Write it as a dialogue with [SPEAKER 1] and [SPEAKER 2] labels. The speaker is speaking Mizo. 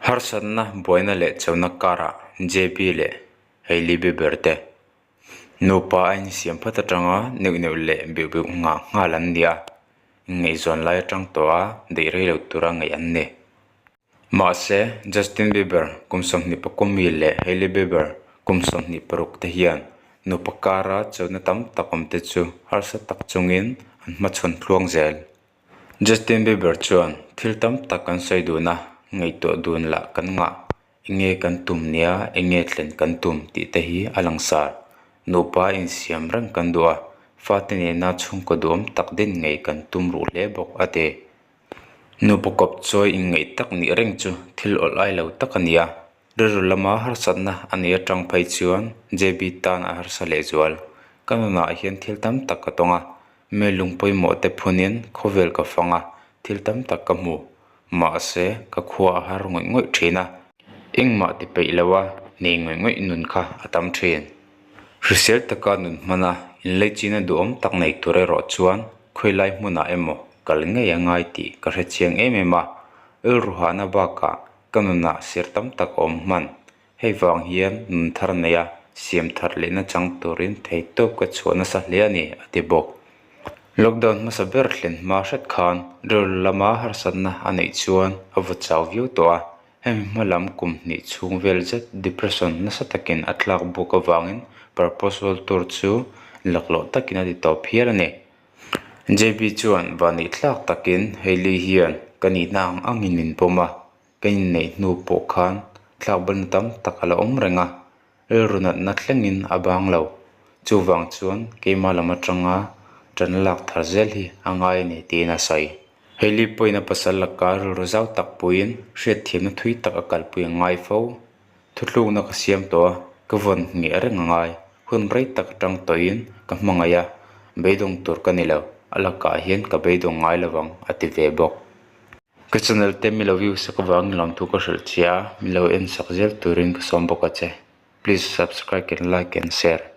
[SPEAKER 1] Harsatna buaina leh chona karah JB leh Hailey Bieber te nupa a insiam phat atanga neuh neuh leh beuh beuh nghah nghal an ni a, inngaihzawn lai atang tawh a daih rei lo tura ngaih an ni. Mahse, Justin Bieber kum 24 mi leh Hailey Bieber kum 26 te hian nupa kara chona tam tak awm te chu harsa tak chungin an hmachhawn tluang zel. Justin Bieber chuan thil tam tak kan sawi dun a, ngaihtuah dun lah kan ngah. Enge kan tum nia, enge thlen kan tum tih te hi a langsar. Nupa insiam reng kan duh a, fate nena chhungkaw duhawm tak din ngei kan tum ruh hle bawk a ti. Nupa kawp chawi inngaih tak nih reng chu thil awlh ai lo tak a ni a, rilru lama harsatna a nih atang phei chuan JB tan a harsa lehzual. Ka nunah hian thil tam tak ka tawng a, Mi lung pawimawh te phunin khawvel ka fang a, thil tam tak ka hmu. Mahse, ka khua a har ngawih ngawih thin a. Engmah ti peih lo a, nei ngawih ngawih nun kha a tam thin. Hrisel taka nun hman a, inleichina duhawm tak nei tur erawh chuan khawilai hmunah emaw kal ngei a ngai tih ka hre chiang em em a. Rilruhahna bakah ka nunah ser tam tak a awm hman. Hei vang hian nun thar nei a, siam thar lehna chang turin theihtawp ka chhuah nasa hle a ni, a ti bawk. Lockdown hmasa ber thlen hma hret khan rilru lama harsatna a neih chuan a vaw chau viau tawh a, hemi hma lam kum hnih chhung vel zet depression nasa takin a tlak buk avangin Purpose World Tour chu laklawh takin a ti tawp hial a ni. JB chuan vanneih tlak takin Hailey hian ka nihna ang angin min pawm a, Ka inneih hnu pawh khan tlakbalna tam tak a la awm reng a, rilru natna thlengin a bang lo. Chuvang chuan keimah lam atanga ṭan lak thar zel hi a ngai a ni tiin a sawi. Hailey pawhin a pasal laka rilru zau tak puiin hriatthiamna thui tak a kalpui a ngai fo. Thutlukna ka siam tawh a, ka vawn ngheh reng a ngai. Hun rei tak atang tawhin ka hmangaih a, beidawng tur ka ni lo. A lakah hian ka beidawng ngai lo vang a ti ve bawk. Ka channel te milo view sak avangin lawmthu ka hrilh che a, milo en sak zel turin ka sawm bawk a che. Please subscribe and like and share.